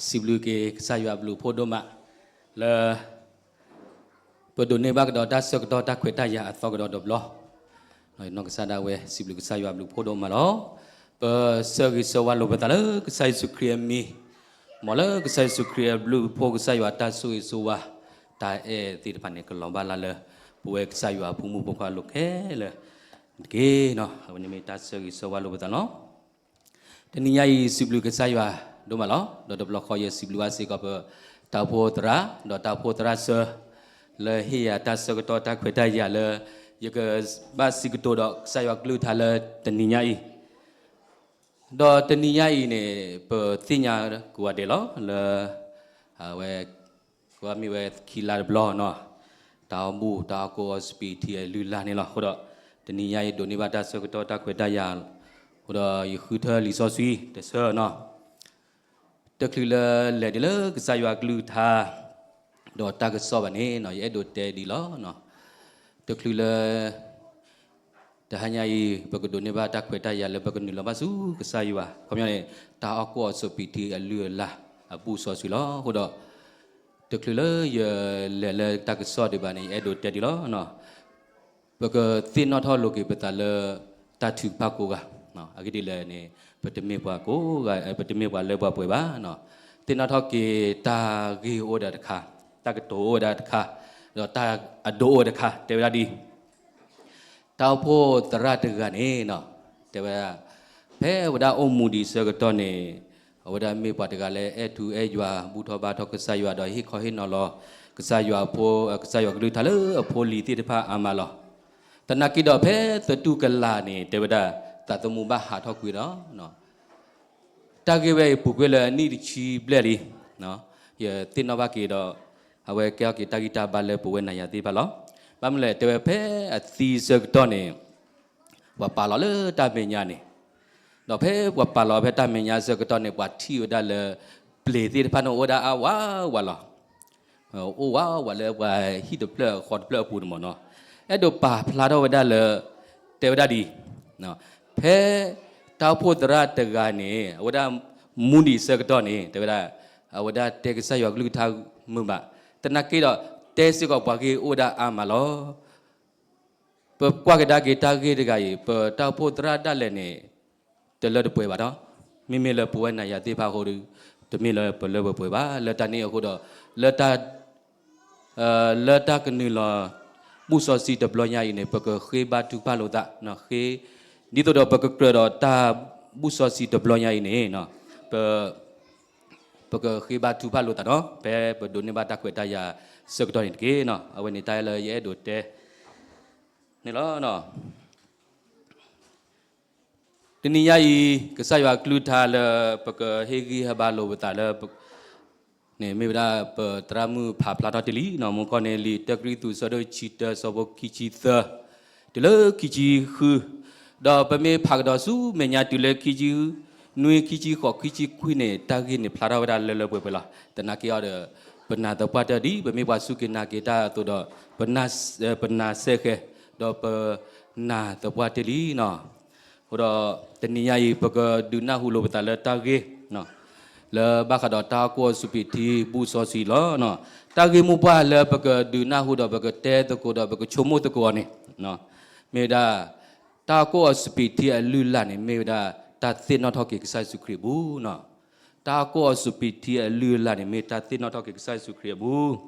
စံးဘျုးက့ၤကစၢ်ယွၤအဘျုးအဖှိၣ်ဒိၣ်မး လၢ ပဒိးန့ၢ်ဘၣ်ကဒီးတၢ်ဆၢကတီၢ်တၢ်ခွဲးတၢ်ယာ်အသီကဒီးတဘျီ, နီၢ်ကစၢ်ဒၣ်ဝဲ စံးဘျုးကစၢ်ယွၤအဘျုးအဖှိၣ်ဒိၣ်မးလီၤ. ပဆၢဂ့ၤဆၢဝါလိာ်ပသးလၢကစၢ်ယ့ၣ်ၡူးခရံာ်အမံၤ, မ်လၢကစၢ်ယ့ၣ်ၡူးခရံာ်အဘျုးအဖှိၣ် ကစၢ်ယွၤတၢ်ဆိၣ်ဂ့ၤဆိၣ်ဝါ တၢ်အဲၣ်သ့ၣ်တဖၣ်န့ၣ် ကလီၤဘၣ်လၢ်လၢ ပဝဲကစၢ်ယွၤအဖိမုၣ်ဖိခွါလိၤခဲလၢာ်တက့ၢ်. အဝဲန့ၣ်မ့ၢ်တၢ်ဆၢဂ့ၤဆၢဝါလိာ်ပသးလီၤ. တနံၤညါအံၤ စံးဘျုးကစၢ်ယွၤဒိၣ်မးလီၤ. ဒီးတဘျီဃီယစံးဘျုးဘၣ်စ့ၢ်ကီးပ တၢ်အိၣ်ဖှိၣ်သရၣ် ဒီးတၢ်အိၣ်ဖှိၣ်သရၣ်စၢၤ လၢဟ့ၣ်ယၤတၢ်ဆၢကတီၢ်တၢ်ခွဲးတၢ်ယာ်လၢ ယကဘၣ်စံးကတိၤဒီးကစၢ်ယွၤကလုၢ်ကထါလၢတနံၤညါအံၤ, ဒီးတနံၤညါအံၤန့ၣ် ပသ့ၣ်ညါကိးဂၤဒဲးလီၤ လၢ အဝဲ ကမ့ၢ်ဝဲခံလါတဘျီနီၤ, တၢ်အီၣ်ဘူၣ် တၢ်အီၣ်ကိၣ်အီစပံးထံအလုၢ်အလၢ်န့ၣ်လီၤ. အဃိဒီး တနံၤညါအံၤဒိးန့ၢ်ဘၣ်တၢ်ဆၢကတီၢ်တၢ်ခွဲးတၢ်ယာ်, အဃိဒီးယဃုထၢလံာ်စီဆှံတဆၢနီၤ, တချုးလၢလဲၤဒံးလၢကစၢ်ယွၤကလုၢ်ကထါ ဒီးတၢ်ကစီၣ်ဘၣ်န့ၣ် ယအဲၣ်ဒိးတဲဒ်အံၤလီၤ. တချုးလၢ တဟါညါအံၤ ပကဒိးန့ၢ်ဘၣ်တၢ်ခွဲးတၢ်ယာ်လၢပကနုာ်လီၤဘၣ်ဆူကစၢ်ယွၤ ခီပညီန့ၣ် တၢ်အီၣ်ကိၣ်အီစပံးထံအလုၢ်အလၢ်အဘူၣ်စီဆှံလီၤ. အဃိဒီး တချုးလၢယလဲၤလၢတၢ်ကစီၣ်ဒံးဘၣ်န့ၣ် ယအဲၣ်ဒိးတဲဒ်အံၤလီၤ. ပကသ့ၣ်နီၣ်ထီၣ်လိာ်က့ၤပသးလၢ တၢ်ထုကဖၣ်ကိးဂၤ, အဂ့ၢ်ဒ်လဲၣ်န့ၣ် ပတမ့ၢ်ပှၤကိးဂၤ ပတမ့ၢ်ပှၤလၢပှဲၤပှဲၤဘၣ်. သ့ၣ်နီၣ်ထီၣ်က့ၤတၢ်ဂ့ၢ်အိၣ်ဝဲဒၣ်တခါ, တၢ်ကတိၤအိၣ်ဝဲဒၣ်တခါ, ဒီးတၢ်အဒိအိၣ်ဝဲဒၣ်တခါ တဲဝဲဒၣ်ဒ်အံၤ, တၢ်အိၣ်ဖှိၣ်သရၣ်တဂၤန့ၣ် တဲဝဲဒၣ် ဖဲအဝဲဒၣ်အိၣ်မူဒံးဆၢကတီၢ်န့ၣ် အဝဲဒၣ်မ့ၢ်ပှၤတဂၤလၢအဲၣ်ထူအဲၣ်ယွၤ ဘူၣ်ထီၣ်ဘါထီၣ်ကစၢ်ယွၤ ဒီးဟ့ၣ်ခီဟ့ၣ်နီၤလီၤ ကစၢ်ယွၤအဖိ ကစၢ်ယွၤကလုၢ်ကထါလၢအဖိလံၤသ့ၣ်တဖၣ်အါမးလီၤ. သနာ်က့ဒီးဖဲသတူၢ်ကလာ်န့ၣ် တဲဝဲဒၣ် သးသမူဘၣ်ဟးထီၣ်ကွံာ်ဒီး တၢ်ဂ့ၢ်ဝဲအံၤပူၤကွံာ်လၢအနံၣ်တဆံဘျဲၣ်လံ, ယသ့ၣ်နီၣ်ဘၣ်က့ၤဒီး အဝဲကဲထီၣ်က့ၤတၢ်ဂံၢ်တၢ်ဘါလၢပဝဲနၤယၤသ့ၣ်တဖၣ်လီၤ. ဘၣ်မနုၤလဲၣ် တဲဝဲဖဲအသံဆၢကတီၢ်န့ၣ် ပှၤပာ်လီၤလၢတၢ်မဲာ်ညါန့ၣ်, ဒီးဖဲပှၤပာ်လီၤဖဲတၢ်မဲာ်ညါဆၢကတီၢ်န့ၣ် ပှၤထံၣ်ဝဲဒၣ်လၢ ပျ့ၤသ့ၣ်တဖၣ်န့ၣ်အိၣ်ဝဲဒၣ်အါဝးဝးလီၤ. အိၣ်ဝးဝးလၢပှၤဟံၣ်တဖျၢၣ်ဃီတဖျၢၣ်အပူၤန့ၣ်မ့ၢ်နီၤ, အဲၣ်ဒိးပာ်ဖျါထီၣ်ဝဲဒၣ်လၢ တဲဝဲဒၣ်ဒ်အံၤ, ဖဲတၢ်အိၣ်ဖှိၣ်သရၣ်တဂၤန့ၣ် အဝဲဒၣ်မူဒံးဆၢကတီၢ်န့ၣ် တဲဝဲဒၣ် အဝဲဒၣ်တဲကစၢ်ယွၤကလုၢ်ကထါမုာ်ဘၣ်, သနာ်က့ဒီး တဲစ့ၢ်ကီးပှၤဂ့ၢ်အိၣ်ဝဲဒၣ်အါမးလီၤ. ပကွၢ်ကဒါက့ၤတၢ်ဂ့ၢ်တဂၤအံၤ ပတၢ်အိၣ်ဖှိၣ်သရၣ်ဒၣ်လဲာ်န့ၣ် တလၢတပှဲၤဘၣ်ဒီး မ့မ့ၢ်လၢပဝဲနၤယၤသ့ၣ်တဖၣ်အဃိဒီး တမ့ၢ်လၢပလၢပပှဲၤဘၣ်. လၢတၢ်န့ၣ်အဃိဒီး လၢတၢ် လၢတၢ်ကနုာ်လီၤ ဘူၣ်စီဆှံတဘျီညါအံၤန့ၣ် ပကဃ့ဘါထုကဖၣ်လိာ်သး, ဃ့ ဒ်သိးဒီးပကကြၢးဒီးတၢ်ဘူၣ်စီဆှံတဘျီညါအံၤန့ၣ် ပ ပကဃ့ဘါထုကဖၣ်လိာ်သးနီၤ ဖဲပဒိးန့ၢ်ဘၣ်တၢ်ခွဲးတၢ်ယာ်ဆၢကတီၢ်န့ၣ်တက့ၢ်. အဝဲန့ၣ်တၢ်လၢယအဲၣ်ဒိးတဲန့ၣ်လီၤ. တနံၤညါအံၤ ကစၢ်ယွၤကလုၢ်ကထါလၢ ပကဟ့ၣ်ဂံၢ်ဟ့ၣ်ဘါလိာ်ပသးလၢ န့ၣ်မ့ၢ်ဝဲဒၣ်ပသရၣ်မုၣ်ဖးဖျါထီၣ်တ့ၢ်လံနီၤ, မူကီၢ်န့ၣ် လံာ်တၢကရံၣ်သူး အဆၢဒိၣ်ခံဆံတၢ အဆၢဖိခံဆံသၢ တုၤလၢခံဆံဃု, ဒီးပမ့ၢ်ဖးကဒီးဆူမဲာ်ညါတုၤလၢခံဆံနွံ ခံဆံဃိး ခံဆံခွံန့ၣ် တၢ်ဂ့ၢ်န့ၣ်ဖျါထီၣ်ဝဲဒၣ်လၢလၢပှဲၤပှဲၤလီၤ. သနာ်က့အီၤဒီး ပနာ်သပှၢ်တၢၢ်ဒ် ပမ့ၢ်ပှၤစူၢ်က့ၤနာ်က့ၤတၢ်အသိးဒီး ပနာ်စဲဃဲၤ ဒီးပနာ်သပှၢ်တ့ၢ်လံနီၤ. အဃိဒီး တနံၤညါအံၤ ပကဒုးနၢ်ဟူလိာ်ပသးလၢတၢ်ဂ့ၢ် လၢဘၣ်ဃးဒီးတၢ်အီၣ်ကိၣ်အီစပံးထံဘူၣ်စီဆှံလီၤ. တၢ်ဂ့ၢ်မိၢ်ပှၢ်လၢပကဒုးနၢ်ဟူဒီး ပကတဲသကိးဒီး ပကဆိကမိၣ်သကိးအီၤန့ၣ် မ့ၢ်ဝဲဒၣ် တၢ်အီၣ်ကိၣ်အီစပံးထံအလုၢ်အလၢ်န့ၣ် မ့ၢ်ဝဲဒၣ်တၢ်သ့ၣ်နီၣ်ထီၣ်က့ၤကစၢ်ယ့ၣ်ၡူးခရံာ်အပူၤနီၤ. တၢ်အီၣ်ကိၣ်အီစပံးထံအလုၢ်အလၢ်န့ၣ် မ့ၢ်တၢ်သ့ၣ်နီၣ်ထီၣ်က့ၤကစၢ်ယ့ၣ်ၡူးခရံာ်အပူၤ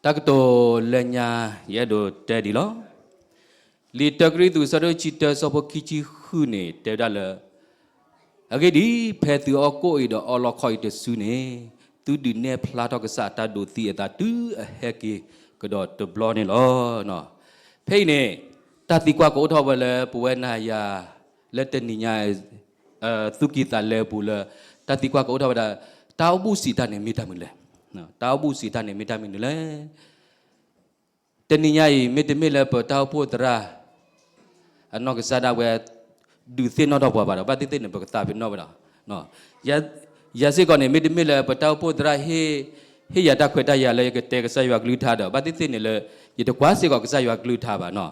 တၢ်ကတိၤလၢညါ ယအဲၣ်ဒိးတဲဒ်အံၤလီၤ. လံာ်တၢကရံၣ်သူး အဆၢဒိၣ်ခံဆံတၢ အဆၢဖိခံဆံဃုန့ၣ် တဲဝဲဒၣ်လၢ အဂ့ၢ်ဒ်အံၤ, ဖဲသုအီၣ်ကိၣ်အံၤဒီးအီလီခီအံၤတစုန့ၣ်, သုဒုးနဲၣ်ဖျါထီၣ်ကစၢ်အတၢ်ဒိးသံအသးတုၤအဟဲက့ၤကဒီးတဘျီန့ၣ်လီၤ. ဖဲအံၤန့ၣ် တၢ်သံကွၢ်ကအိၣ်ထီၣ်ဝဲလၢပဝဲနၤယၤ လၢတနံၤညါ သူၣ်ကံၢ်သးလဲပူၤလၢ တၢ်သံကွၢ်ကအိၣ်ထီၣ်ဝဲဒၣ် တၢ်အိၣ်ဘူၣ်စံးတၢ်န့ၣ်မ့ၢ်တၢ်မနုၤလဲၣ်. တၢ်အိၣ်ဘူၣ်စံးတၢ်န့ၣ်မ့ၢ်တၢ်မနုၤလဲၣ်. တနံၤညါအံၤ မ့တမ့ၢ်လၢပတၢ်အိၣ်ဖှိၣ်သရၣ် အနီၢ်ကစၢ်ဒၣ်ဝဲ ဒုးသ့ၣ်နီၣ်ထီၣ်ပှၤဘၣ်ဒီး ဘၣ်သ့ၣ်သ့ၣ်န့ၣ် ပကသးပ့ၤနီၣ်ဝဲဒၣ် ယၤစ့ၢ်ကီးန့ၣ် မ့တမ့ၢ်လၢပတၢ်အိၣ်ဖှိၣ်သရၣ် ဟ့ၣ်ယၤတၢ်ခွဲးတၢ်ယာ်လၢယကတဲကစၢ်ယွၤကလုၢ်ကထါဒီး ဘၣ်သ့ၣ်သ့ၣ်န့ၣ်လၢ ယတကွၢ်စ့ၢ်ကီးကစၢ်ယွၤကလုၢ်ကထါဘၣ်နီၤ,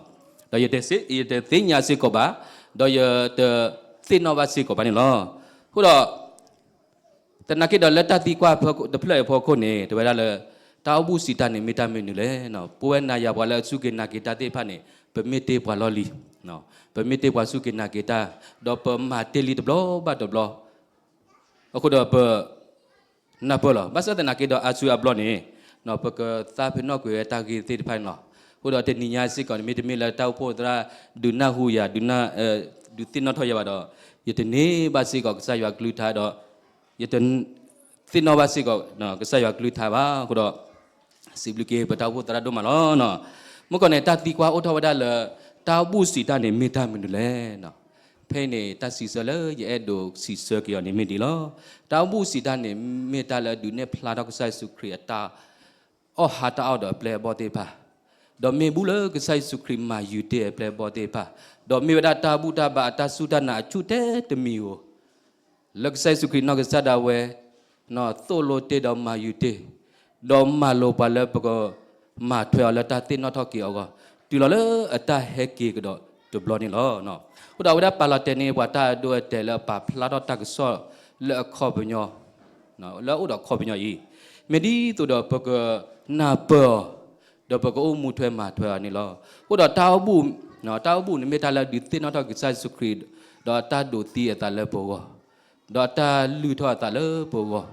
ဒီးယတသ့ၣ်ညါစ့ၢ်ကီးဘၣ်, ဒီးယတသ့ၣ်နီၣ်ဘၣ်စ့ၢ်ကီးဘၣ်န့ၣ်လီၤ. အဃိဒီး သနာ်က့ဒီးလၢတၢ်သံကွၢ်တဖျၢၣ်အဖီခိၣ်န့ၣ် တဲဝဲဒၣ်လၢ တၢ်အိၣ်ဘူးစံးတၢ်န့ၣ်မ့ၢ်တၢ်မနုၤလဲၣ်. ပဝဲနၤယၤပှၤလၢအစူၢ်က့ၤနာ်က့ၤတၢ်သ့ၣ်တဖၣ်န့ၣ် ပမ့ၢ်တ့ပှၤလီၢ်လံၤ, ပမ့ၢ်တ့ပှၤစူၢ်က့ၤနာ်က့ၤတၢ်, ဒီးပမၤတ့ၢ်လံတဘျီဘၣ်တဘျီ အဃိဒီးပ နၢ်ပၢၢ်လီၤ. ဘၣ်ဆၣ်သနာ်က့ဒီးအါစုအါဘျီန့ၣ် ပကသးပ့ၤနီၣ်ကွံာ်ဝဲတၢ်ဂ့ၢ်သ့ၣ်တဖၣ်န့ၣ်လီၤ. အဃိဒီးတနံၤညါစ့ၢ်ကီးန့ၣ် မ့တမ့ၢ်လၢတၢ်အိၣ်ဖှိၣ်သရၣ်ဒုးနၢ်ဟူယၤ ဒုးသ့ၣ်နီၣ်ထီၣ်ယၤဘၣ်ဒီး ယတန့ၢ်ဘၣ်စ့ၢ်ကီးကစၢ်ယွၤကလုၢ်ကထါဒီး ယတ သ့ၣ်နီၣ်ဘၣ်စ့ၢ်ကီး ကစၢ်ယွၤကလုၢ်ကထါဘၣ်. အဃိဒီး စံးဘျုးက့ၤပတၢ်အိၣ်ဖှိၣ်သရၣ်ဒိၣ်မးလီၤ. မုၢ်ကီၢ်န့ၣ် တၢ်သံကွၢ်အိၣ်ထီၣ်ဝဲဒၣ်လၢ တၢ်အိၣ်ဘူးစံးတၢ်န့ၣ်မ့ၢ်တၢ်မနုၤလဲၣ်. ဖဲအံၤန့ၣ် တၢ်စံးဆၢလၢယအဲၣ်ဒိးစံးဆၢက့ၤအီၤန့ၣ်မ့ၢ်ဒ်လီၤ. တၢ်အိၣ်ဘူးစံးတၢ်န့ၣ် မ့ၢ်တၢ်လၢအဒုးနဲၣ်ဖျါထီၣ်ကစၢ်ယ့ၣ်ၡူးခရံာ်အတၢ် အီၣ်ဟးတၢ်အီၣ်ဒီးအပျဲၢ်အဘီၣ်သ့ၣ်တဖၣ်, ဒီးမ့ၢ်ဘူၣ်လၢကစၢ်ယ့ၣ်ၡူးခရံာ်မၤယုၤတ့ၢ်အပျဲၢ်အဘီၣ်သ့ၣ်တဖၣ်, ဒီးမ့ၢ်ဝဲဒၣ်တၢ်ဘူၣ်တၢ်ဘါအတၢ်စူၢ်တၢ်နာ်အဆူၣ်ထဲတမံၤဧိၤ, လၢကစၢ်ယ့ၣ်ၡူးခရံာ်နီၢ်ကစၢ်ဒၣ်ဝဲ သိၣ်လိတ့ၢ်ဒီးမၤယုၤတ့ၢ်, ဒီးမၤလိာ်ပှၤလၢပကမၤထွဲအီၤလၢတၢ်သ့ၣ်နီၣ်ထီၣ်က့ၤအဂီၢ်, တုၤလီၤလၢအတၢ်ဟဲက့ၤကဒီးတဘျီန့ၣ်လီၤ. အဃိဒီးအဝဲဒၣ်ပာ်လီၤတဲာ်န့ၢ်ပှၤတၢ်အဒိအတဲာ်လၢအပာ်ဖျါထီၣ်တၢ်ကစီၣ်လၢအခီပညီ လၢအအိၣ်ဒီးအခီပညီအံၤ, မ့ၢ်ဒ်သိးဒီးပကနၢ်ပၢၢ်အီၤ, ဒီးပကအိၣ်မူထွဲမၤထွဲအီၤန့ၣ်လီၤ. အဃိဒီးတၢ်အိၣ်ဘူး, တၢ်အိၣ်ဘူးန့ၣ်မ့ၢ်တၢ်လၢဒုးသ့ၣ်နီၣ်ထီၣ်က့ၤကစၢ်ယ့ၣ်ၡူးခရံာ်, ဒီးတၢ်ဒိးသံအသးလၢပဂီၢ်, ဒီးတၢ်လုၢ်ထီၣ်အသးလၢပဂီၢ်,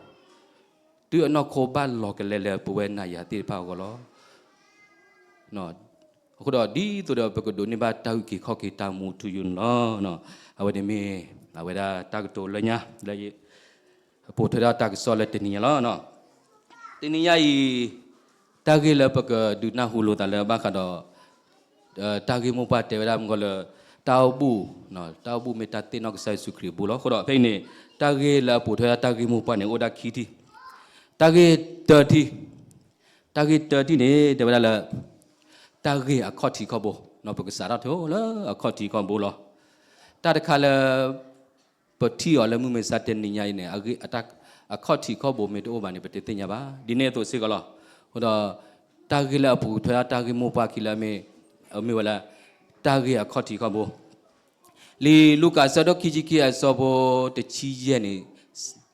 တုၤအနီၢ်ခိဘၣ်လီၤကလဲလၢပဝဲနၤယၤသ့ၣ်တဖၣ်အဂီၢ်လီၤ. အဃိဒီးဒ်သိးဒီးပကဒိးန့ၢ်ဘၣ်တၢ်အုၣ်က့ၤခီၣ်က့ၤတၢ်မူထူယိာ်န့ၣ်လီၤ. အဝဲန့ၣ်မ့ၢ် အဝဲဒၣ်တၢ်ကတိၤလၢညါ လၢ ပိာ်ထွဲဒၣ်တၢ်ကစီၣ်လၢတနံၤညါလီၤ. တနံၤညါအံၤ တၢ်ဂ့ၢ်လၢပကဒုးနၢ်ဟူလိာ်သးလၢဘၣ်ဃးဒီး တၢ်ဂ့ၢ်မိၢ်ပှၢ်တဲဝဲဒၣ်မ့ၢ်လၢ တၢ်အိၣ်ဘူး, တၢ်အိၣ်ဘူးမ့ၢ်တၢ်သ့ၣ်နီၣ်ကစၢ်ယ့ၣ်ၡူးခရံာ်အဘူးလီၤ. အဃိဒီးဖဲအံၤန့ၣ် တၢ်ဂ့ၢ်လၢအပိာ်ထွဲဒၣ်တၢ်ဂ့ၢ်မိၢ်ပှၢ်န့ၣ် အိၣ်ဒၣ်ခံထံၣ်, တၢ်ဂ့ၢ်တၢထံၣ်, တၢ်ဂ့ၢ်တၢထံၣ်န့ၣ် တဲဝဲဒၣ်လၢ တၢ်ဂ့ၢ်အခီၣ်ထံးခီၣ်ဘိ, ပကစးထီၣ်ထီလၢအခီၣ်ထံးခီၣ်ဘိလီၤ. တၢ်တခါလၢ ပထံၣ်အီၤလၢမုၢ်မဆါတနံၤညါအံၤန့ၣ် အခီၣ်ထံးခီၣ်ဘိမ့ၢ်တအိၣ်ဘၣ်န့ၣ် ပတသ့ၣ်ညါဘၣ်. ဒ်န့ၣ်အသိးစ့ၢ်ကီးလီၤ. အဃိဒီး တၢ်ဂ့ၢ်လၢအပိာ်ထွဲဒၣ်တၢ်ဂ့ၢ်မိၢ်ပှၢ်ခံလၢအမ့ၢ်, အမ့ၢ်ဝဲလၢ တၢ်ဂ့ၢ်အခီၣ်ထံးခီၣ်ဘိ, လံာ်လူၤကၣ်အဆၢဒိၣ်ခံဆံခံအဆၢဖိတဆံယဲၢ်န့ၣ်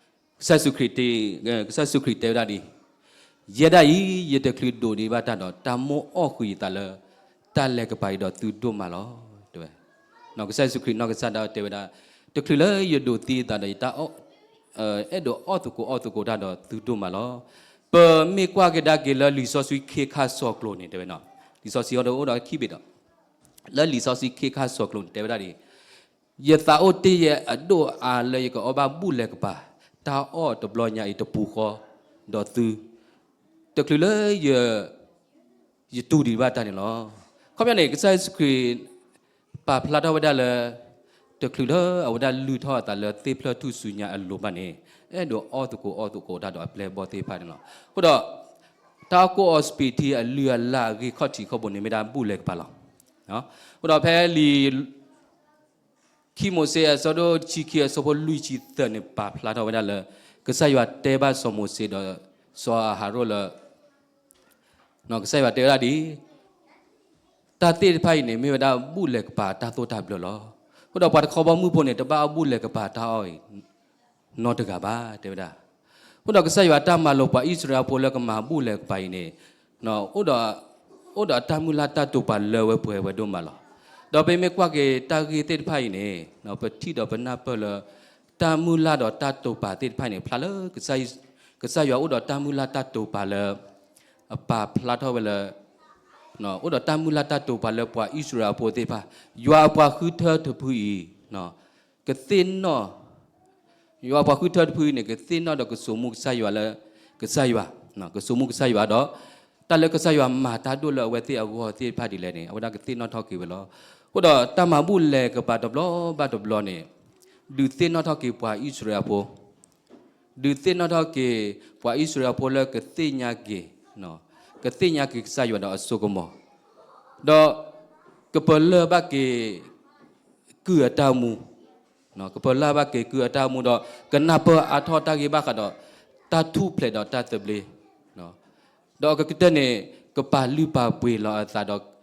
ကစၢ်ယ့ၣ်ၡူးခရံာ်တဲ, ကစၢ်ယ့ၣ်ၡူးခရံာ်တဲဝဲဒၣ်ဒ်အံၤ, ယဲဒၣ်အံၤ ယတချုးဒိးန့ၢ်ဘၣ်တၢ်ဒီး တၢ်မိၣ်အီၣ်ဃုာ်ယသးလၢ တၢ်လဲၤကပၤအံၤဒီးသုဒိၣ်မးလီၤ. တဲဝဲ, ကစၢ်ယ့ၣ်ၡူးခရံာ်နီၢ်ကစၢ်ဒၣ်တဲဝဲဒၣ်, တချုးလၢယဒိးသံအသးဒီး ယတၢ် အဲၣ်ဒိးအီၣ်သကိးအီသကိးတၢ်ဒီးသုဒိၣ်မးလီၤ. ပမ့ၢ်ကွၢ်ကဒါက့ၤလၢလံာ်စီဆှံခ့ခါဆှီကျိၤန့ၣ် တဲဝဲ, လံာ်စီဆှံအီၤဒီးအိၣ်ဒီးခံဘ့ၣ်ဒီး လၢလံာ်စီဆှံခ့ခါဆှီကျိၤန့ၣ် တဲဝဲဒၣ်ဒ်အံၤ, ယသးအိၣ်တ့ၢ်ယဲအဒိၣ်အါလၢယကအီၣ်ဘၣ်ဘူၣ်လဲၤကပၤ တၢ်အီၣ်တဘျီညါအံၤတပူၤဃီ ဒီးသု တချုးလၢယ ယတူၢ်ဒံးဘၣ်တၢ်န့ၣ်လီၤ. ခီပညီန့ၣ် ကစၢ်ယ့ၣ်ၡူးခရံာ် ပာ်ဖျါထီၣ်ဝဲဒၣ်လၢ တချုးလၢအဝဲဒၣ်လုၢ်ထီၣ်အသးလၢသ့ၣ်ဖျၢၣ်ထူၣ်စုညါအလိၤဘၣ်န့ၣ် အဲၣ်ဒိးအီၣ်သကိးအီသကိးတၢ်ဒီးအပျဲၢ်အဘီၣ်သ့ၣ်တဖၣ်န့ၣ်လီၤ. အဃိဒီး တၢ်အီၣ်ကိၣ်အီစပံးထံအလုၢ်အလၢ်အဂ့ၢ်ခီၣ်ထံးခီၣ်ဘိန့ၣ်မ့ၢ်ဒၣ်ဘူၣ်လဲၤကပၤလီၤ. အဃိဒီးဖဲလံာ် ခံမိၤၡ့အဆၢဒိၣ်တဆံခံအဆၢဖိလွံၢ်ဆံသၢန့ၣ် ပာ်ဖျါထီၣ်ဝဲဒၣ်လၢ ကစၢ်ယွၤတဲဘၣ်စီၤမိၤၡ့ဒီး စီၤအၤဟရိၣ်လၢ ကစၢ်ယွၤတဲဝဲဒၣ်ဒ်အံၤ, တၢ်သ့ၣ်တဖၣ်အံၤန့ၣ် မ့ၢ်ဝဲဒၣ်ဘူၣ်လဲၤကပၤတၢ်သိၣ်တၢ်ဘျၢလီၤ. အဃိဒီးပှၤတခီဘီမုၢ်ဖိန့ၣ် တဘၣ်အီၣ်ဘူၣ်လဲၤကပၤတၢ်အီၣ်အံၤ နီတဂၤဘၣ် တဲဝဲဒၣ်. အဃိဒီးကစၢ်ယွၤတၢ်မၤလိာ်ပှၤအံၣ်စရ့လးဖိလၢကမၤဘူၣ်လဲၤကပၤအံၤန့ၣ် အိၣ်ဒီးအတၢ်မုၢ်လၢ်တၢ်တိာ်ပာ်လၢဝဲပှဲၤဝဲဒိၣ်မးလီၤ. ဒီးပမ့ၢ်ကွၢ်က့ၤတၢ်ဂ့ၢ်သ့ၣ်တဖၣ်အံၤန့ၣ် ပထံၣ်ဒီးပနၢ်ပၢၢ်လၢ တၢ်မုၢ်လၢ်ဒီးတၢ်တိာ်ပာ်သ့ၣ်တဖၣ်န့ၣ် ဖျါလၢ ကစၢ်ယွၤအိၣ်ဒီးတၢ်မုၢ်လၢ်တၢ်တိာ်ပာ်လၢ အပာ်ဖျါထီၣ်ဝဲလၢ အိၣ်ဒီးတၢ်မုၢ်လၢ်တၢ်တိာ်ပာ်လၢပှၤအံၣ်စရ့လးဖိသ့ၣ်တဖၣ်, ယွၤအပှၤဃုထၢတဖုအံၤ ကသ့ၣ်နီၣ် ယွၤအပှၤဃုထၢတဖုအံၤန့ၣ် ကသ့ၣ်နီၣ်ဒီးကစိာ်မူကစၢ်ယွၤလၢ ကစၢ်ယွၤ, ကစိာ်မူကစၢ်ယွၤဒီး တၢ်လၢကစၢ်ယွၤမၤတၢ်ဒိၣ်လၢအဝဲသ့ၣ်အဂီၢ်သ့ၣ်တဖၣ်ဒ်လဲၣ်န့ၣ် အဝဲဒၣ်ကသ့ၣ်နီၣ်ထီၣ်က့ၤဝဲလီၤ. အဃိဒီးတၢ်မၤဘူၣ်လဲၤကပၤတဘျီဘၣ်တဘျီန့ၣ် ဒုးသ့ၣ်နီၣ်ထီၣ်က့ၤပှၤအံၣ်စရ့လးဖိ ဒုးသ့ၣ်နီၣ်ထီၣ်က့ၤ ပှၤအံၣ်စရ့လးဖိလၢကသ့ၣ်ညါက့ၤ, ကသ့ၣ်ညါက့ၤကစၢ်ယွၤဒီးအစိကမီၤ, ဒီး ကပလၢၢ်ဘၣ်က့ၤ ကုၢ်အတၢ်အိၣ်မူ, ကပလၢၢ်ဘၣ်က့ၤကုၢ်အတၢ်အိၣ်မူဒီး ကနၢ်ပၢၢ်အါထီၣ်တၢ်ဂ့ၢ်ဘၣ်ဃးဒီး တၢ်ထူၣ်ဖျဲးဒီးတၢ်သဘျ့, ဒီးအကကတၢၢ်န့ၣ် ကပာ်လုၢ်ပာ်ပှ့ၤလီၤအသးဒီး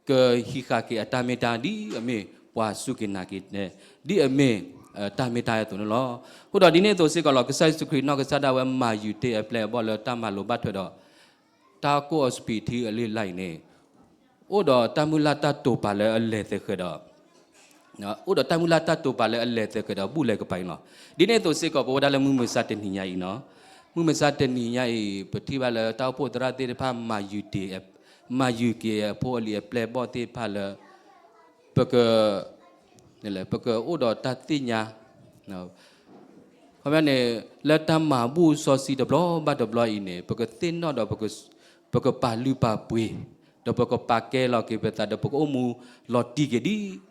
ကဟံးဃာ်က့ၤအတၢ်မ့ၢ်တၢ် ဒ်အမ့ၢ်ပှၤစူၢ်က့ၤနာ်က့ၤ, ဒ်အမ့ၢ် တၢ်မ့ၢ်တၢ်အသိးန့ၣ်လီၤ. အဃိဒီးဒ်န့ၣ်အသိးစ့ၢ်ကီးလီၤ ကစၢ်ယ့ၣ်ၡူးခရံာ်နီၢ်ကစၢ်ဒၣ်ဝဲမၤယုၤတ့ၢ်အပျဲၢ်အဘီၣ်လၢတၢ်မၤလိာ်ဘၣ်ထွဲဒီး တၢ်ကိၢ်အီၤစပံးထံအလုၢ်အလၢ်အံၤန့ၣ် အိၣ်ဒီးတၢ်မုၢ်လၢ်တၢ်တိာ်ပာ်လၢအလဲၤသဃဲၤဒီး အိၣ်ဒီးတၢ်မုၢ်လၢ်တၢ်တိာ်ပာ်လၢအလဲၤသဃဲၤဒီးဘူၣ်လဲၤကပၤအံၤလီၤ. ဒ်န့ၣ်အသိးစ့ၢ်ကီး ပဝဲဒၣ်လၢမုၢ်မဆါတနံၤညါအံၤနီၤ, မုၢ်မဆါတနံၤညါအံၤ ပထံၣ်ဘၣ်လၢတၢ်အိၣ်ဖှိၣ်သရၣ်သ့ၣ်တဖၣ် မၤယုၤက့ၤအဖိအလံၤအပျဲၢ်အဘီၣ်သ့ၣ်တဖၣ်လၢ ပက ပကအိၣ်ဒီးတၢ်သ့ၣ်ညါ ခီပညီန့ၣ် လၢတၢ်မၤဘူၣ်စီဆှံတဘျီဘၣ်တဘျီအံၤန့ၣ် ပကသ့ၣ်နီၣ်ဒီး ပကပာ်လုၢ်ပာ်ပှ့ၤ ဒီးပကပာ်ကဲလီၤက့ၤပသး ဒီးပကအိၣ်မူလီၤတံၢ်က့ၤဒ်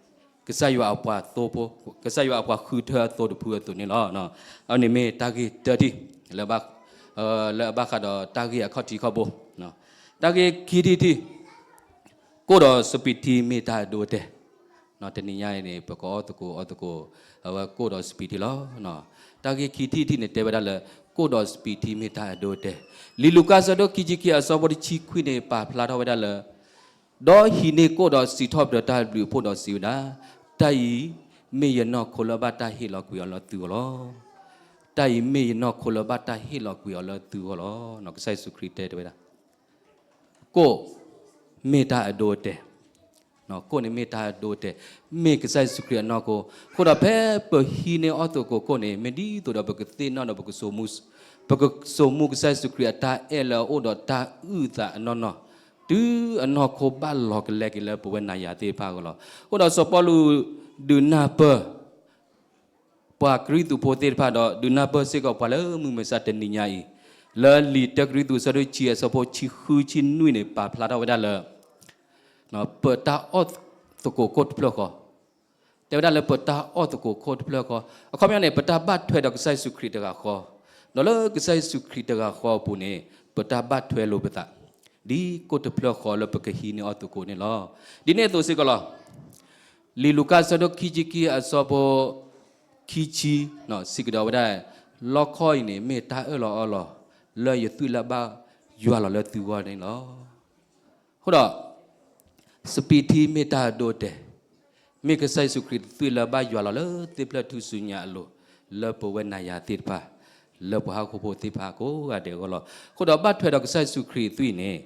ကစၢ်ယွၤအပှၤသိဖိ, ကစၢ်ယွၤအပှၤဃုထၢအသိတဖုအသိးန့ၣ်လီၤ. အန့ၣ်မ့ၢ်တၢ်ဂ့ၢ်တၢတံၢ် လၢအဘၣ်ဃးဒီးတၢ်ဂ့ၢ်အခီၣ်ထံးခီၣ်ဘိ, တၢ်ဂ့ၢ်ခံထံၣ်တထံၣ် ကိၣ်ဒီးစပံးထံမ့ၢ်တၢ်အဒိအတဲာ်, တနံၤညါအံၤန့ၣ် ပကအီၣ်သကိးအီသကိး အဝဲကိၣ်ဒီးစပံးထံလီၤ. တၢ်ဂ့ၢ်ခံထံၣ်တထံၣ်န့ၣ် တဲဝဲဒၣ်လၢ ကိၣ်ဒီးစပံးထံမ့ၢ်တၢ်အဒိအတဲာ်, လံာ်လူၤကၣ်အဆၢဒိၣ်ခံဆံခံအဆၢဖိတဆံခွံန့ၣ် ပာ်ဖျါထီၣ်ဝဲဒၣ်လၢ ဒီးဟံးန့ၢ်ကိၣ်ဒီးစံးထီၣ်ပတြၢၤတၢ်ဘျုးအဖှိၣ်ဒီးစံးဝဲဒၣ်, တၢ်အံၤမ့ၢ်ယနီၢ်ခိလၢဘၣ်တၢ်ဟ့ၣ်လီၤကွံာ်အီၤလၢသုဂီၢ်လီၤ. တၢ်အံၤမ့ၢ်ယနီၢ်ခိလၢဘၣ်တၢ်ဟ့ၣ်လီၤကွံာ်အီၤလၢသုဂီၢ်လီၤ. ကစၢ်ယ့ၣ်ၡူးခရံာ်တဲတဝဲဒၣ် ကိၣ်မ့ၢ်တၢ်အဒိအတဲာ်, ကိၣ်န့ၣ်မ့ၢ်တၢ်အဒိအတဲာ်, မ့ၢ်ကစၢ်ယ့ၣ်ၡူးခရံာ်အနီၢ်ခိ, အဃိဒီးဖဲပဟံးန့ၢ်အီၣ်သကိးကိၣ်န့ၣ် မ့ၢ်ဒ်သိးဒီးပကသ့ၣ်နီၣ်ဒီးပက ပကစိာ်မူကစၢ်ယ့ၣ်ၡူးခရံာ်အတၢ်အဲၣ်လၢအအိၣ်ဒီးတၢ်အုၣ်သးအနီၢ်နီၢ်, တုၤအနီၢ်ခိဘၣ်လီၤကလဲက့ၤလၢပဝဲနၤယၤသ့ၣ်တဖၣ်အဂီၢ်လီၤ. အဃိဒီးစီၤပီလူးဒုးနၢ်ပၢၢ် ပှၤကရံၣ်သူးဖိသ့ၣ်တဖၣ်ဒီး ဒုးနၢ်ပၢၢ်စ့ၢ်ကီးပှၤလၢမုၢ်မဆါတနံၤညါအံၤ, လၢလံာ်တၢကရံၣ်သူးအဆၢဒိၣ်တဆံအဆၢဖိတဆံဃုတဆံနွံန့ၣ် ပာ်ဖျါထီၣ်ဝဲဒၣ်လၢ ပတၢ်အီၣ်သကိးကိၣ်တဖျၢၣ်ဃီ, တဲဝဲဒၣ်လၢပတၢ်အီၣ်သကိးကိၣ်တဖျၢၣ်ဃီ, အခီပညီန့ၣ် ပတၢ်ဘၣ်ထွဲဒီးကစၢ်ယ့ၣ်ၡူးခရံာ်တဂၤဃီ, ဒီးလၢကစၢ်ယ့ၣ်ၡူးခရံာ်တဂၤဃီအပူၤန့ၣ် ပတၢ်ဘၣ်ထွဲလိာ်ပသး ဒ်ကိၣ်တဖျၢၣ်ဃီလၢပကဟံးန့ၢ်အီၣ်သကိးန့ၣ်လီၤ. ဒ်န့ၣ်အသိးစ့ၢ်ကီးလီၤ. လံာ်လူၤကၣ်အဆၢဒိၣ်ခံဆံခံအဆၢဖိခံဆံ စံးကဒီးဝဲဒၣ်, လီခီအံၤန့ၣ် မ့ၢ်တၢ်အၢၣ်လီၤအီလီၤ လၢယသွံၣ်လၢအဘၣ်ယွၤလီၤလၢသုဂီၢ်န့ၣ်လီၤ. အဃိဒီး စပံးထံမ့ၢ်တၢ်အဒိအတဲာ်, မ့ၢ်ကစၢ်ယ့ၣ်ၡူးခရံာ်သွံၣ်လၢအဘၣ်ယွၤလီၤလၢသ့ၣ်ဖျၢၣ်ထူၣ်စုညါအလိၤ, လၢပဝဲနၤယၤသ့ၣ်တဖၣ်, လၢပှၤဟီၣ်ခိၣ်ဖိသ့ၣ်တဖၣ်ကိးဂၤဒဲးအဂီၢ်လီၤ. အဃိဒီးဘၣ်ထွဲဒီးကစၢ်ယ့ၣ်ၡူးခရံာ်သွံၣ်န့ၣ်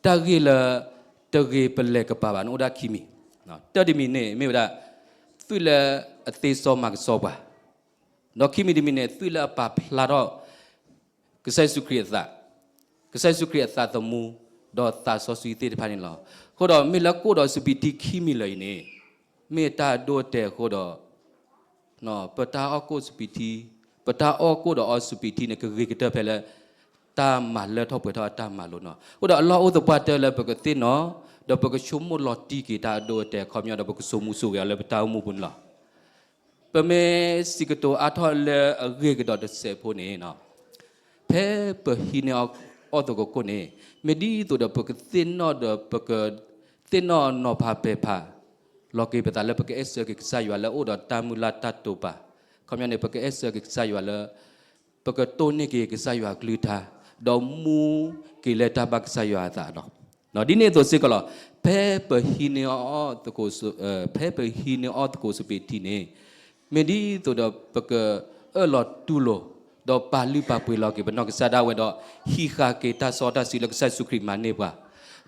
တၢ်ဂ့ၢ်လၢ တဂ့ၤပလဲၤကပၤဘၣ်န့ၣ်အိၣ်ဒၣ်ခံမံၤ, တၢ်တမံၤန့ၣ်မ့ၢ်ဝဲဒၣ် သွံၣ်လၢအသ့စီမၤကဆှီပှၤ, ဒီးခံမံၤတမံၤန့ၣ် သွံၣ်လၢအပာ်ဖျါထီၣ် ကစၢ်ယ့ၣ်ၡူးခရံာ်အသး, ကစၢ်ယ့ၣ်ၡူးခရံာ်အသးသမူ, ဒီးသးစီဆှံသ့ၣ်တဖၣ်န့ၣ်လီၤ. အဃိဒီးမ့ၢ်လၢကိၣ်ဒီးစပံးထံခံမံၤလၢာ်အံၤန့ၣ်, မ့ၢ်တၢ်အဒိအတဲာ်အဃိဒီး ပတၢ်အီၣ်ကိၣ်စပံးထံ, ပတၢ်အီၣ်ကိၣ်ဒီးအီစပံးထံန့ၣ် ကဂ့ၤကတၢၢ်ဖဲလၢ တၢ်မၤလၢထီၣ်ပှဲၤထီၣ်အတၢ်မၤလိာ်နီၤ. အဃိဒီးအလီၢ်အိၣ်သပှၢ်တၢၢ်လၢပကသ့ၣ်နီၣ်, ဒီးပကဆိကမိၣ်လီၤတံၢ်က့ၤတၢ်အဒိအတဲာ်အခီပညီဒီး ပကစိာ်မူစိာ်ဂဲၤအီၤလၢပတၢ်အိၣ်မူပူၤန့ၣ်လီၤ. ပမ့ၢ်စံးကတိၤအါထီၣ်လၢအဂ့ၢ်ကဒီးတစဲးဖိန့ၣ်, ဖဲပဟံးန့ၢ်အီၣ်သကိးကိၣ်န့ၣ်, မ့ၢ်ဒ်သိးဒီးပကသ့ၣ်နီၣ်ဒီးပကသ့ၣ်နီၣ်နီၤဖးပဲာ်ဖး လီၤက့ၤပသးလၢပကအဲၣ်ဆၢက့ၤကစၢ်ယွၤလၢအအိၣ်ဒီးတၢ်မုၢ်လၢ်တၢ်တိာ်ပာ်, ခီပညီန့ၣ် ပကအဲၣ်ဆၢက့ၤကစၢ်ယွၤလၢ ပကတိၢ်န့ၢ်က့ၤကစၢ်ယွၤအကလုၢ်ကထါ, ဒီးမူက့ၤလၢတၢ်ဘၣ်ကစၢ်ယွၤအသးဒီး, ဒ်န့ၣ်အသိးစ့ၢ်ကီးလီၤ. ဖဲပဟံးန့ၢ်အီၣ်သကိး, ဖဲပဟံးန့ၢ်အီၣ်သကိးစပံးထံန့ၣ်, မ့ၢ်ဒ်သိးဒီးပကအၢၣ်လီၤတူၢ်လိာ်, ဒီးပာ်လုၢ်ပာ်ပှ့ၤလီၤက့ၤပနီၢ်ကစၢ်ဒၣ်ဝဲဒီး ဟံးဃာ်က့ၤတၢ်စီတၢ်ဆှံလၢကစၢ်ယ့ၣ်ၡူးခရံာ်မၤန့ၢ်ပှၤ,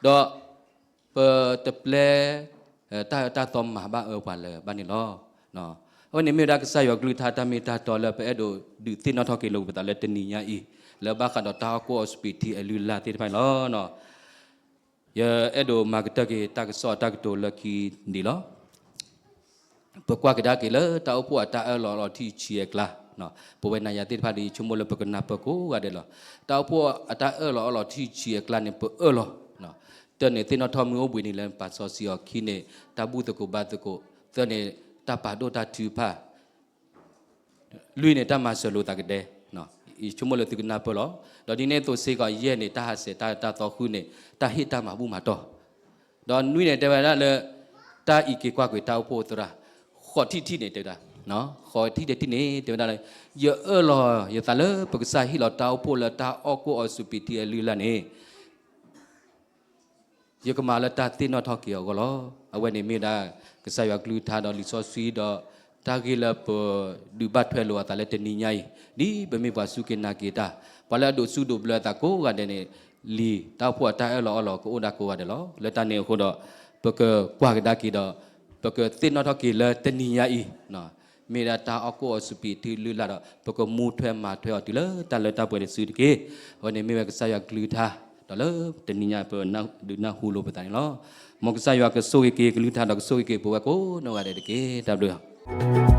ဒီး ပတပျဲ တၢ်အၢတၢ်သီမၤဘၣ်အၢပှၤလၢၤဘၣ်န့ၣ်လီၤ. အဝဲန့ၣ်မ့ၢ်ဝဲဒၣ်ကစၢ်ယွၤကလုၢ်ကထါတၢ်မ့ၢ်တၢ်တီလၢပအဲၣ်ဒိးဒုးသ့ၣ်နီၣ်ထီၣ်က့ၤလိာ်ပသးလၢတနံၤညါအံၤ, လၢဘၣ်ဃးဒီးတၢ်အီၣ်ကိၣ်အီစပံးထံအလုၢ်အလၢ်သ့ၣ်တဖၣ်န့ၣ်လီၤ. ယအဲၣ်ဒိးမၤကတၢၢ်က့ၤတၢ်ကစီၣ်အတၢ်ကတိၤလၢခံန့ၣ်လီၤ. ပကွၢ်ကဒါက့ၤလၢတၢ်အိၣ်ဖှိၣ်အတၢ်အၢၣ်လီၤအီလီၤထံၣ်ဆံးအကျါ, ပဝဲနၤယၤသ့ၣ်တဖၣ်ဒီး ယဆိကမိၣ်လၢပကနၢ်ပၢၢ်ကိးဂၤဒဲးလီၤ. တၢ်အိၣ်ဖှိၣ်အတၢ်အၢၣ်လီၤအီလီၤထံၣ်ဆံးအကျါန့ၣ် ပအၢၣ်လီၤ, တၢန့ၣ် သ့ၣ်နီၣ်ထီၣ်မ့ၢ်အိၣ်ဘှံးနံၤလၢပာ်စီဆှံအီၤ, ခံန့ၣ် တၢ်ဘူၣ်သကိးဘါသကိး, သၢန့ၣ် တၢ်ပာ်ဒိၣ်တၢ်ထုကဖၣ် လွံၢ်န့ၣ် တၢ်မၤစၢၤလိာ်သးကဒဲ, ယဆိကမိၣ်လၢသုကနၢ်ပၢၢ်လီၤ. ဒီးဒ်န့ၣ်အသိးစ့ၢ်ကီး ယဲၢ်န့ၣ် တၢ်ဟးဆှဲးတၢ်အၢတၢ်သီ, ဃုန့ၣ် တၢ်ဟ့ၣ်တၢ်မၤဘူၣ်မၤတီၢ်, ဒီးနွံန့ၣ် တဲဝဲဒၣ်လၢ တၢ်အံးက့ၤကွၢ်ကွံာ်တၢ်အိၣ်ဖှိၣ်သရၣ်, ဃိးထံၣ်တထံၣ်န့ၣ် တဲဝဲဒၣ်, ဃိးထံၣ်တထံၣ်န့ၣ် တဲဝဲဒၣ်လၢ ယအၢၣ်လီၤယသးလၢပကစၢ်ဟ့ၣ်လီၤတၢ်အိၣ်ဖှိၣ်လၢတၢ်အီၣ်ကိၣ်အီစပံးထံအလုၢ်အလၢ်န့ၣ် ယကမၤလၢတၢ်သ့ၣ်နီၣ်ထီၣ်က့ၤအဂီၢ်လီၤ. အဝဲန့ၣ်မ့ၢ်ဝဲဒၣ် ကစၢ်ယွၤကလုၢ်ကထါဒီးလံာ်စီဆှံဒီး တၢ်ဂ့ၢ်လၢပဒုးဘၣ်ထွဲလိာ်အသးလၢတနံၤညါအံၤ, ဒ်ပမ့ၢ်ပှၤစူၢ်က့ၤနာ်က့ၤတၢ်, ပှၤလၢအဒိးစူၢ်ဒိးဘျၢအသးကိးဂၤဒဲးန့ၣ်, လံာ်တၢ်အိၣ်ဖှိၣ်အတၢ်အၢၣ်လီၤအီလီၤကအိၣ်ဒၣ်ကိးဂၤဒဲးလီၤ. လၢတၢ်န့ၣ်အဃိဒီး, ပကကွၢ်ကဒါက့ၤဒီး, ပကသ့ၣ်နီၣ်ထီၣ်က့ၤလၢတနံၤညါအံၤ, မ့ၢ်ဒၣ်တၢ်အီၣ်ကိၣ်အီစပံးတုၤလုၢ်လၢ်ဒီး ပကမူထွဲမၤထွဲအီၤတုၤလၢတၢ်လၢတၢ်ပှဲၤတစုတက့ၢ်. အဝဲန့ၣ်မ့ၢ်ဝဲကစၢ်ယွၤကလုၢ်ကထါ, ဒီးလၢတနံၤညါပဒုးနၢ်ဟူလိာ်ပသးန့ၣ်လီၤ. မ်ကစၢ်ယွၤကဆိၣ်ဂ့ၤက့ၤကလုၢ်ကထါဒီးကဆိၣ်ဂ့ၤက့ၤပဝဲကိးနီၢ်ဂၤဒဲးတက့ၢ်. တၢ်ဘျုး